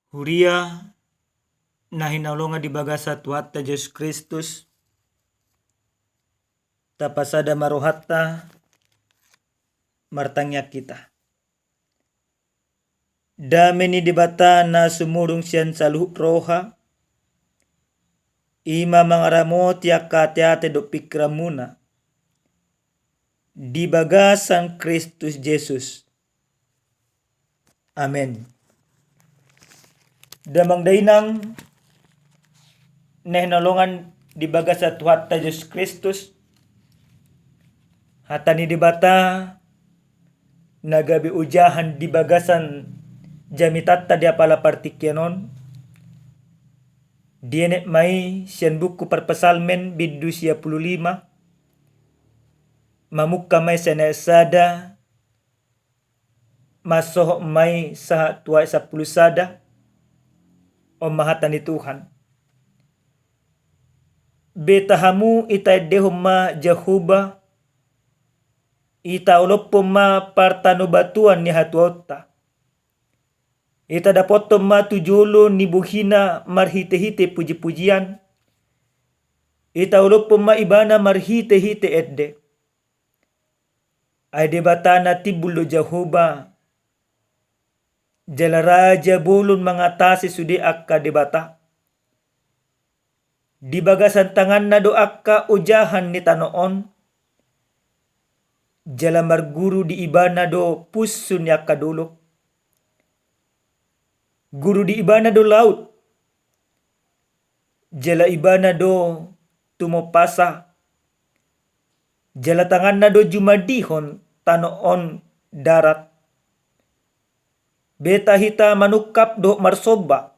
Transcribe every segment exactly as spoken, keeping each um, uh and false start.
Huria na hinaholongan di bagasan Tuhanta Jesus Kristus, tapasada ma rohanta, martangiang hita. Dame ni Debata na sumurung sian saluhut roha, i ma mangaramoti angka ateate dohot pingkiranmuna di bagasan Kristus Jesus. Amen. Damang dainang na hinaholongan di bagasan Tuhanta Jesus Kristus, hata ni Debata na gabe ojahan di bagasan jamitanta di apala partingkian on, dienet ma i sian buku Parpsalmen bindu sia pulu lima, mamungka ma i sian ayat sada, mansohot ma i sahat tu ayat sampulu sada. On ma hata ni Tuhan. Beta hamu, itaendehon ma Jahowa, itaolophon ma partanobatuan ni hatuaonta. Itadapothon ma tu jolo ni bohina marhitehite pujipujian. Itaolophon ma Ibana marhitehite ende. Ai Debata na timbul do Jahowa, jala raja bolon mangatasi sude angka debata. Di bagasan tanganna do angka ojahan ni tano on, jala marguru di Ibana do punsu ni angka dolok. Guru di Ibana do laut, jala Ibana do tumompasa, jala tanganna do jumadihon tano on darat. Beta hita manungkap dohot marsomba,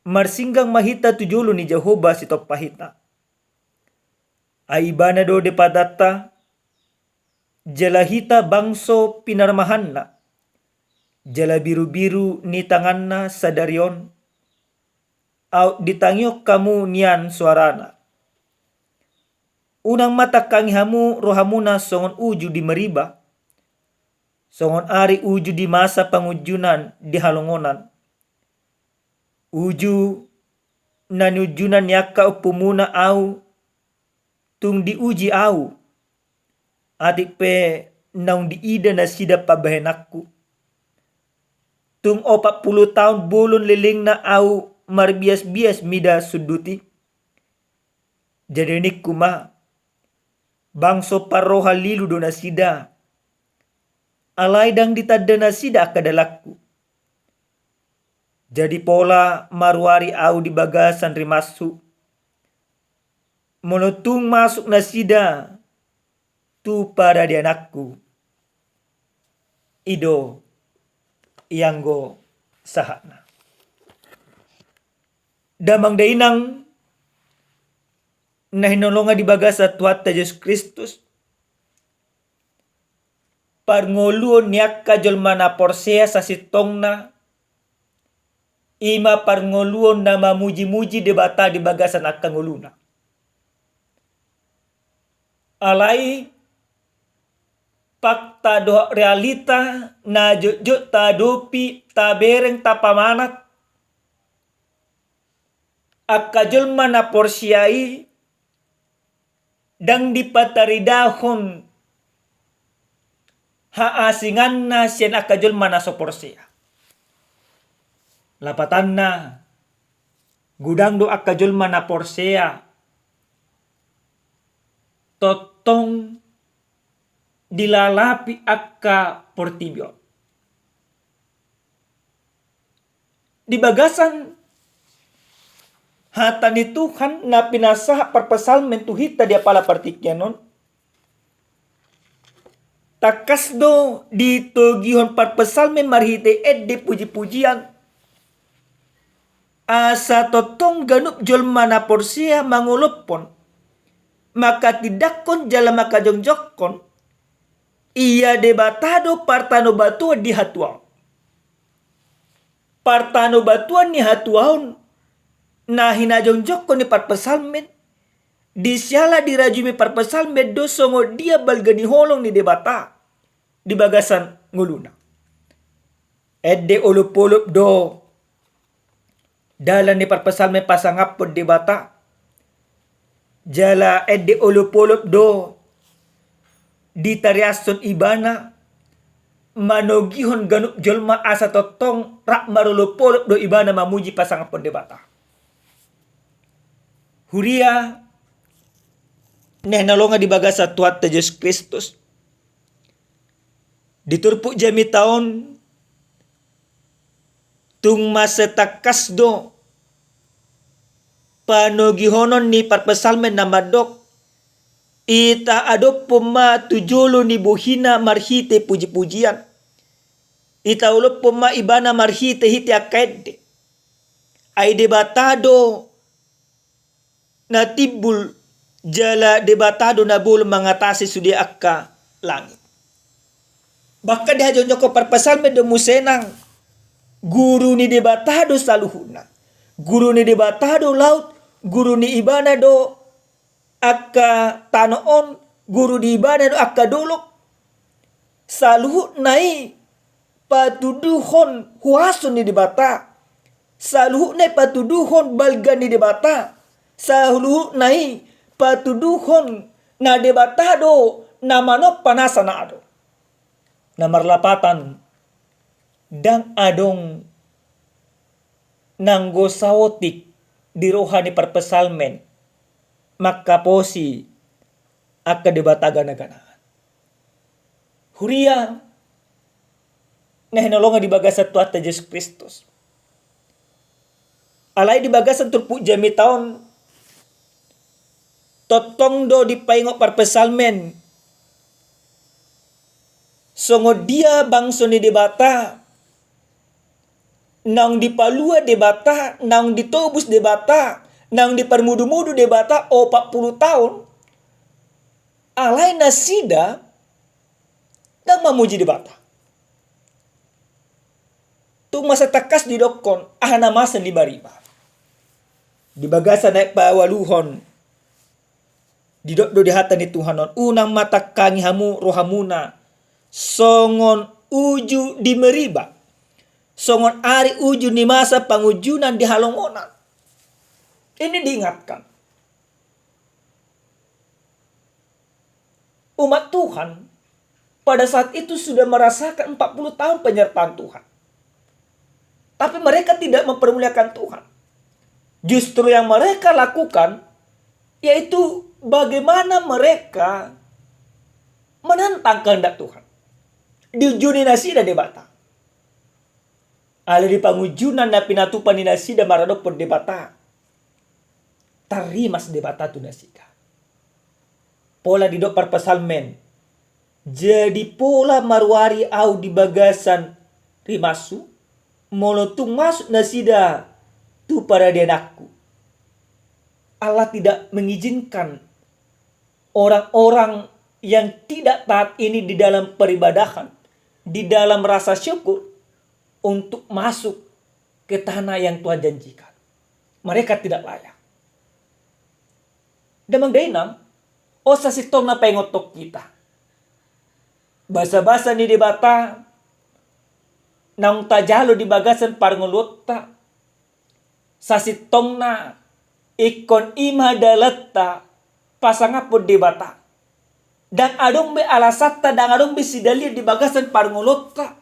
marsinggang ma hita tu jolo ni Jahowa sitompa hita. Ai Ibana do Depatanta, jala hita bangso pinarmahanna, jala birubiru ni tanganna sadari on, aut ditangihon hamu nian soarana. Unang ma tangkangi hamu rohamuna songon uju di mariba, songon ari uju di masa pangunjunan di halongonan. Uju na niunjunan ni angka ompumuna ahu, tung diuji ahu, atik pe naung diida nasida pambahenanku. Tung opat pulu taon bolon lelengna ahu marbiasbias mida sundut i. Jadi ningku ma, bangso parroha lilu do nasida, alai ndang ditanda nasida angka dalanku. Jadi pola maruari ahu di bagasan rimashu, molo tung masuk nasida tu paradaananku. I do i anggo sahatna. Damang dainang na hinaholongan di bagasan Tuhanta Jesus Kristus, parngoluon ni angka jolma na porsea sasintongna, i ma parngoluon na mamujimuji Debata di bagasan angka ngoluna. Alai fakta dohot realita na jotjot taadopi, tabereng, tapamanat, angka jolma na porsea i ndang dipataridahon haasinganna sian angka jolma na so porsea. Lapatanna, godang do angka jolma na porsea tongtong dilalapi angka portibi on. Di bagasan hata ni Tuhan na pinasahat parpsalmen tu hita di apala partingkian on, tangkas do ditogihon parpsalmen marhite ende pujipujian, asa tongtong ganup jolma na porsea mangolophon, manghatindanghon jala manghajongjongkon, ia Debata do partanobatuan ni hatuaon. Partanobatuan ni hatuaon na hinajongjongkon ni parpsalmen, disiala dirajumi parpsalmen do songon dia balga ni holong ni Debata di bagasan ngoluna. Ende olopolop do Dalan ni parpsalmen pasangaphon Debata, jala ende olopolop do ditariashon ibana, manogihon ganup jolma asa tongtong rap marolopolop do ibana mamuji pasangaphon Debata. Huria na hinaholongan di bagasan Tuhanta Jesus Kristus, di turpuk jamita on tung mansai tangkas do panogihonon ni parpsalmen na mandok: Itadophon ma tu jolo ni bohina marhite pujipujian. Itaolophon ma ibana marhitehite angka ende. Ai Debata do na timbul, jala Debata do na bolon mangatasi sude angka langit. Bahkan dihajongjongkon parpsalmen do muse nang, guru ni Debata do saluhutna. Guru ni Debata do laut, guru ni ibana do angka tano on, guru ni ibana do angka dolok. Saluhutna i patuduhon huaso ni Debata. Saluhutna i patuduhon balga ni Debata. Saluhutna i patuduhon na Debata do na manompa nasa na adong. Na marlapatan, ndang adong nanggo saotik di roha ni parpsalmen mangkaposi angka debata ganaganaan. Huria na hinaholongan di bagasan Tuhanta Jesus Kristus. Alai di bagasan turpuk jamita on, tongtong do dipaingot parpsalmen songon dia bangso ni Debata naung dipalua Debata, naung ditobus Debata, naung diparmudumudu Debata opat pulu taon, alai nasida ndang mamuji Debata. Tung masa tangkas didokkon, aha na masa ni bariba. Di bagasan ayat paualuhon, didok do di hata ni Tuhan on: Unang ma tangkangi hamu rohamuna songon uju di Meriba, songon ari uju ni masa pangunjunan di halongonan. Ini diingatkan. Umat Tuhan pada saat itu sudah merasakan empat puluh tahun penyertaan Tuhan. Tapi mereka tidak mempermuliakan Tuhan. Justru yang mereka lakukan yaitu bagaimana mereka menentang kehendak Tuhan. Diujuni nasida Debata. Alai di pangunjunan na pinatupa ni nasida maradophon Debata, tarrimas Debata tu nasida. Pola didok parpsalmen: Jadi pola maruari ahu di bagasan rimashu, molo tung masuk nasida tu paradiananku. Allah tidak mengizinkan orang-orang yang tidak taat ini di dalam peribadahan, di dalam rasa syukur untuk masuk ke tanah yang Tuhan janjikan. Mereka tidak layak. Damang dainang, on sasintongna paingothon hita. Basabasa ni Debata naung tajalo di bagasan parngoluonta, sasintongna ingkon i ma dalanta pasangaphon Debata. Ndang adong be alasanta, ndang adong be sidalian di bagasan parngoluonta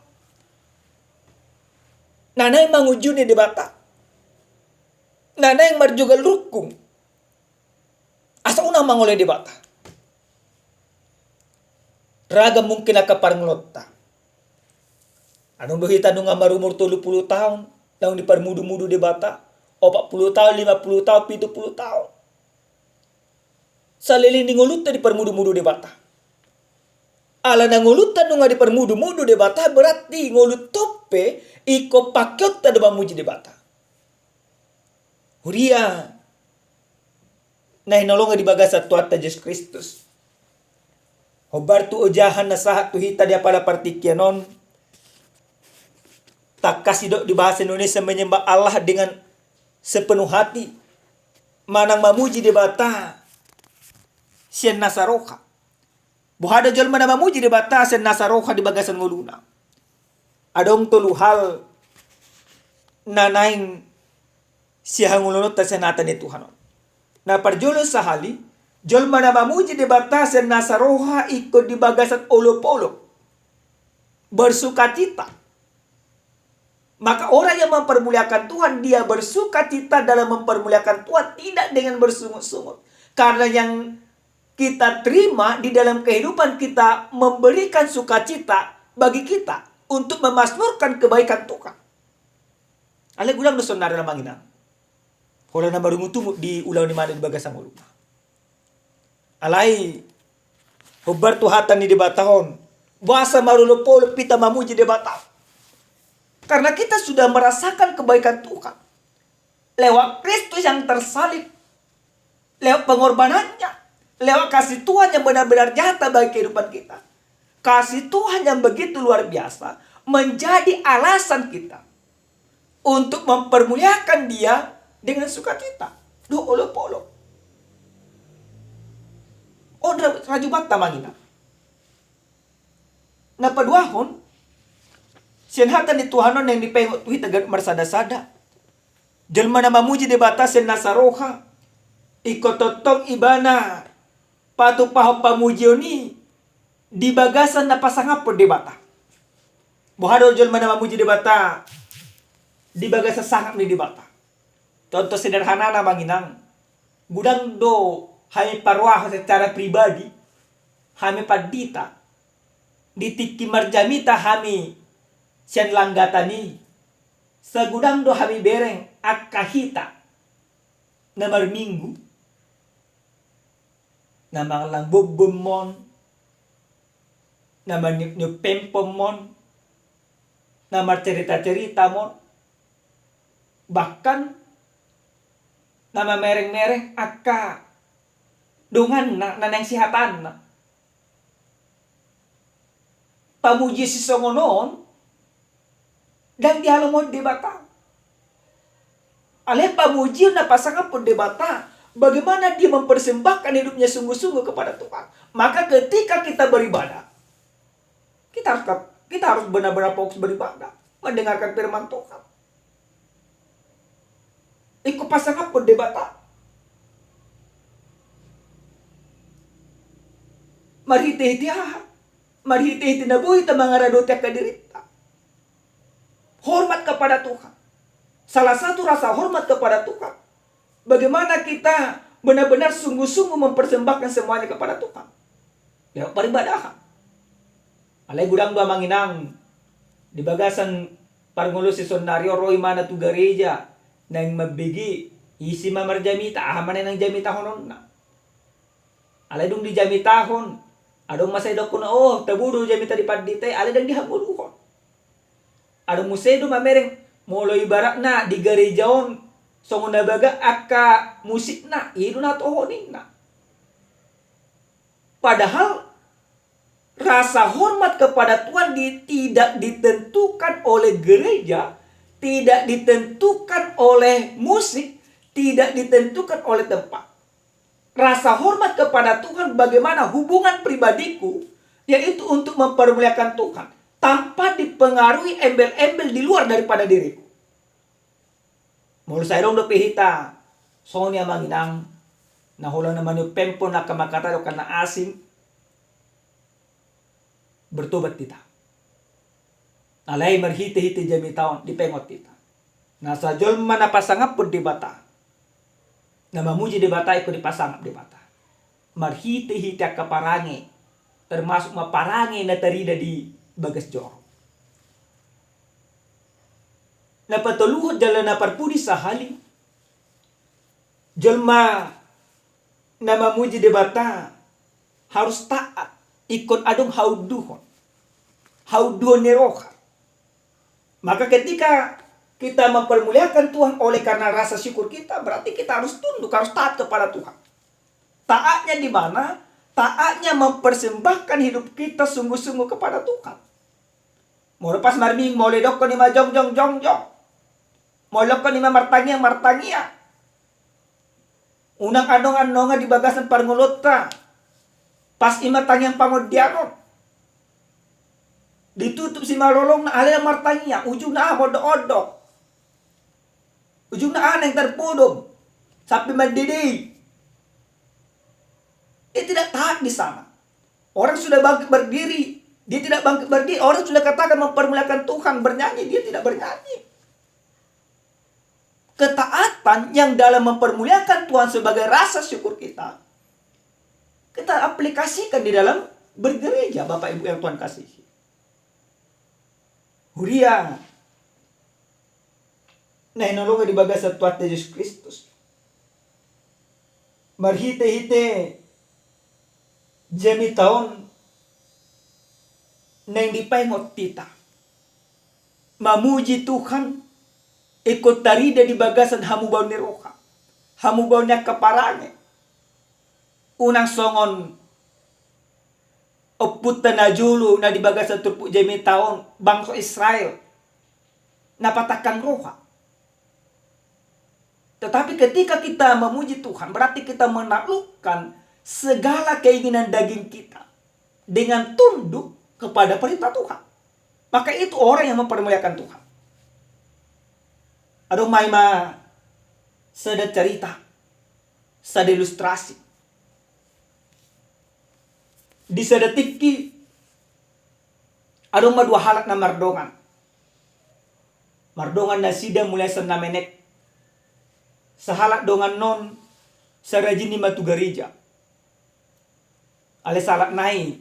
na naeng mangujuni Debata, na naeng marjugal rungkung asa unang mangoloi Debata. Ragam mungkin angka parngoluonta. Adong do hita nunga marumur tolu pulu taon naung diparmudumudu Debata, opat pulu taon, lima pulu taon, pitu pulu taon. Saleleng ni ngolunta diparmudumudu Debata. Alana ngolunta nunga diparmudumudu Debata, berarti ngolunta on pe ingkon pakeonta do mamuji Debata. Huria na hinaholongan di bagasan Tuhanta Jesus Kristus. Hombar tu ojahan na sahat tu hita di apala partingkian on. Tangkas didok di bahasa Indonesia menyembah Allah dengan sepenuh hati, manang mamuji Debata sian nasa roha. Boha do jolma na mamuji Debata sian nasa roha di bagasan ngoluna? Adong tolu hal na naeng sihangoluonta sian hata ni Tuhan on. Na parjolo sahali, jolma na mamuji Debata sian nasa roha ingkon di bagasan olopolop, bersukacita. Maka orang yang mempermuliakan Tuhan, dia bersukacita dalam mempermuliakan Tuhan, tidak dengan bersungut-sungut. Karena yang kita terima di dalam kehidupan kita memberikan sukacita bagi kita untuk memasmurkan kebaikan Tuhan. Alai godang do saonari, amang inang, holan na marungutungut di ulaon ni, manang di bagasan ngoluna. Alai hombar tu hata ni Debata on, boasa marolopolop hita mamuji Debata? Karena kita sudah merasakan kebaikan Tuhan lewat Kristus yang tersalib, lewat pengorbanannya, lewat kasih Tuhan yang benar-benar nyata bagi kehidupan kita. Kasih Tuhan yang begitu luar biasa menjadi alasan kita untuk mempermuliakan Dia dengan sukacita dohot olopolop. On ra-, rajubanta, amang inang. Na paduahon, sian hata ni Tuhan on naeng dipaingot tu hita ganup marsadasada. Jolma na mamuji Debata sian nasa roha, ingkon tongtong ibana patupahon pamujion i di bagasan na pasangaphon Debata. Boha do jolma na mamuji Debata di bagasan sangap ni Debata? Contoh sederhanana, amang inang, godang do hami paroha secara pribadi, hami pandita, di tingki marjamita hami sian langgatan i, sai godang do hami bereng angka hita na marminggu, na mangallang bombom on, na maniop-niop pempom on, na marcerita-cerita on, bahkan na mamereng-mereng angka donganna na naeng sihatanna. Pamuji sisongon on ndang dialomohon Debata. Alai pamujion na pasangaphon Debata, bagaimana dia mempersembahkan hidupnya sungguh-sungguh kepada Tuhan. Maka ketika kita beribadah, kita harus, kita harus benar-benar fokus beribadah, mendengarkan firman Tuhan. Ingkon pasangaphon Debata. Marhite-hite aha? Marhite-hite na boi hita mangaradoti angka dirinta. Hormat kepada Tuhan. Salah satu rasa hormat kepada Tuhan, bagaimana kita benar-benar sungguh-sungguh mempersembahkan semuanya kepada Tuhan lewat peribadahan. Alai godang do, amang inang, di bagasan parngoluon sisonari on, ro ibana tu gareja, naeng mambege ise ma marjamita, aha ma na naeng jamitahononna. Alai dung dijamitahon, adong ma sai dohonon, oh, tabo do jamita ni pandita i, alai ndang dihangoluhon. Adong muse do mamereng, molo ibaratna di gareja on songon na bagak angka musikna, i do na toho ninna. Padahal rasa hormat kepada Tuhan di-, tidak ditentukan oleh gereja, tidak ditentukan oleh musik, tidak ditentukan oleh tempat. Rasa hormat kepada Tuhan bagaimana hubungan pribadiku, yaitu untuk mempermuliakan Tuhan, tanpa dipengaruhi embel-embel di luar daripada diriku. Molo sai adong dope hita songon i, amang inang, na holan na maniop pempom, na angka mangkatai dohot angka na asing, bertobat hita. Alai marhite-hite jamita on dipaingot hita, nasa jolma na pasangaphon Debata, na mamuji Debata, ingkon dipasangap Debata marhite-hite angka parange, termasuk ma parange na tarida di bagas joro. Na patoluhon jala na parpudi sahali, jolma na mamuji Debata harus taat, ingkon adong haunduhon, haunduhon ni roha. Maka ketika kita mempermuliakan Tuhan oleh karena rasa syukur kita, berarti kita harus tunduk, harus taat kepada Tuhan. Taatnya di mana? Taatnya mempersembahkan hidup kita sungguh-sungguh kepada Tuhan. Molo pas marminggu, molo didokkon i ma jongjong, jongjong. Molo didokkon i ma martangiang, martangiang. Unang anong-anongan di bagasan parngoluonta. Pas i ma tangiang pangondianon, ditutup simalolongna, alai martangiang, ujungna aha? Mondok-ondok. Ujungna anak yang terpodom sampai mandedei. Dia tidak taat di sana. Orang sudah bangkit berdiri, dia tidak bangkit berdiri. Orang sudah katakan mempermuliakan Tuhan, bernyanyi, dia tidak bernyanyi. Ketaatan yang dalam mempermuliakan Tuhan sebagai rasa syukur kita, kita aplikasikan di dalam bergereja, Bapak Ibu yang Tuhan kasihi. Huria na hinaholongan di bagasan Tuhanta Jesus Kristus. Marhite-hite jamita on naeng dipaingot hita mamuji Tuhan, ingkon tarida di bagasan hamubaon ni roha, hamubaon ni angka parange. Unang songon ompunta na jolo na di bagasan turpuk jamita on, bangso Israel, na patangkang roha. Tetapi ketika kita memuji Tuhan, berarti kita menaklukkan segala keinginan daging kita dengan tunduk kepada perintah Tuhan. Maka itu orang yang mempermuliakan Tuhan. Adong ma i ma sada cerita, sada ilustrasi. Di sada tingki, adong ma dua halak na mardongan. Mardongan nasida mulai sian na menek. Sahalak dongan on sai rajin i ma tu gareja. Alai sahalak nai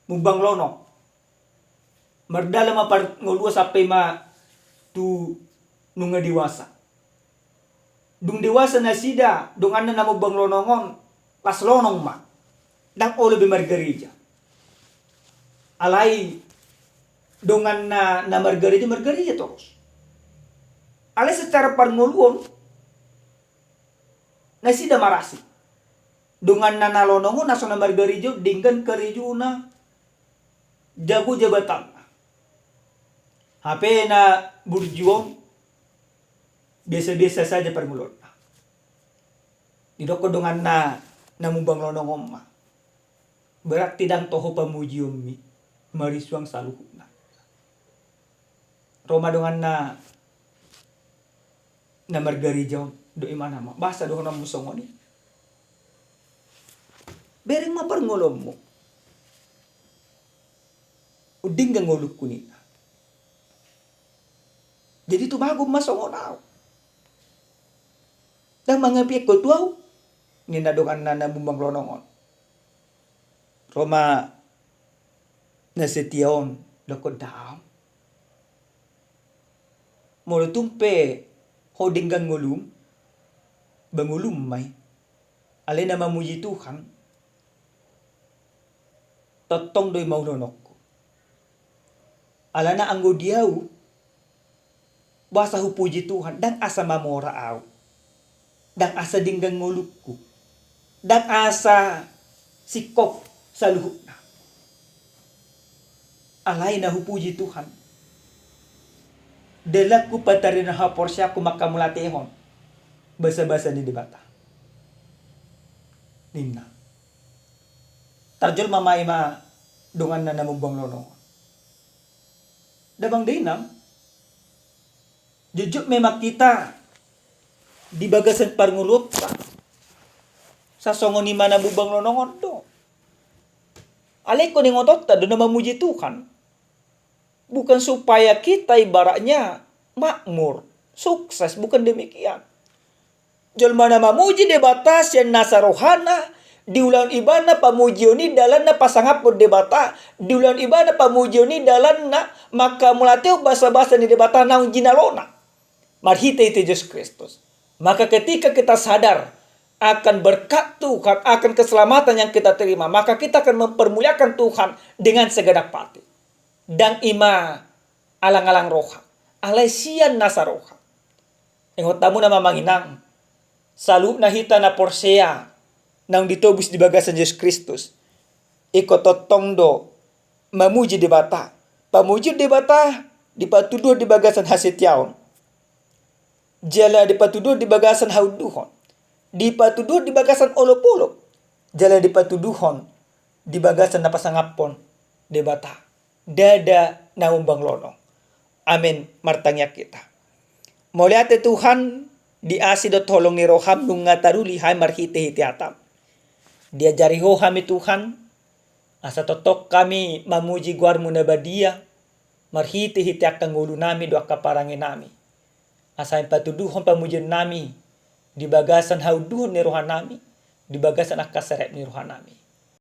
mumbang lonong. Mardalan ma parngoluan sampe ma tu nunga dewasa. Dung dewasa nasida, donganna na mumbang lonong on, las lonong ma. Ndang olo be margareja. Alai donganna na margareja, margareja torus. Alai secara parngoluan, nasida marasing. Donganna na lonong on, na so na margareja on, denggan karejona, jago jabatanna. Hape na burju on, biasa-biasa saja parngoluanna. Didokkon donganna na mumbang lonong on ma, berarti ndang toho pamujionmi marisuang saluhutna. Ro ma donganna na margareja on, dok, imana ma, boasa dohononmu songon i? Bereng ma parngoluanmu. Undinggan ngolungku, ninna. Jadi tumagon ma songon au. Ndang mangapian ho tu au, ninna donganna na mumbang lonong on. Ro ma na setia on, dokkon, daong. Molo tung pe ho denggan ngolum, ba ngolum ma i. Alai na mamuji Tuhan, tongtong do i maulhononku. Alana anggo di au, boasa hupuji Tuhan, ndang asa mamora au, ndang asa denggan ngolungku, ndang asa singkop saluhutna. Alai na hupuji Tuhan, dalanku, pataridahon haporseaonku, manghamauliatehon basabasa ni Debata, ninna. Tarjolma ma i ma donganna na mumbang lonong on. Damang dainang, jotjot memang hita di bagasan parngoluonta sasongon i ma na mumbang lonong on do. Alai ingkon ingotonta do na mamuji Tuhan bukan supaya kita ibaratnya makmur, sukses, bukan demikian. Jolma na mamuji Debata sian nasa rohana, diulahon ibana pamujion i dalanna pasangaphon Debata, diulahon ibana pamujion i dalanna manghamauliatehon basabasa ni Debata naung jinalona marhitehite Jesus Kristus. Maka ketika kita sadar akan berkat Tuhan, akan keselamatan yang kita terima, maka kita akan mempermuliakan Tuhan dengan segenap hati. Ndang i ma alang-alang roha, alai sian nasa roha. Ingot hamu na amang inang, saluhutna hita na porsea naung ditobus di bagasan Jesus Kristus, ingkon tongtong do mamuji Debata. Pamujion Debata dipatuduhon di bagasan hasetiaon, jala dipatuduhon di bagasan haunduhon, dipatuduhon di bagasan olopolop, jala dipatuduhon di bagasan na pasangaphon Debata, ndada na mumbang lonong. Amen. Martangiang hita. Mauliate Tuhan, di asi dohot holong ni roham nunga taruli hami marhitehite hatam. Diajari Ho hami Tuhan, asa tongtong hami mamuji goarmu na badia, marhitehite angka ngolunami dohot angka parangenami. Asa hami patuduhon pamujionnami di bagasan haunduhon ni rohanami, di bagasan angka serep ni rohanami.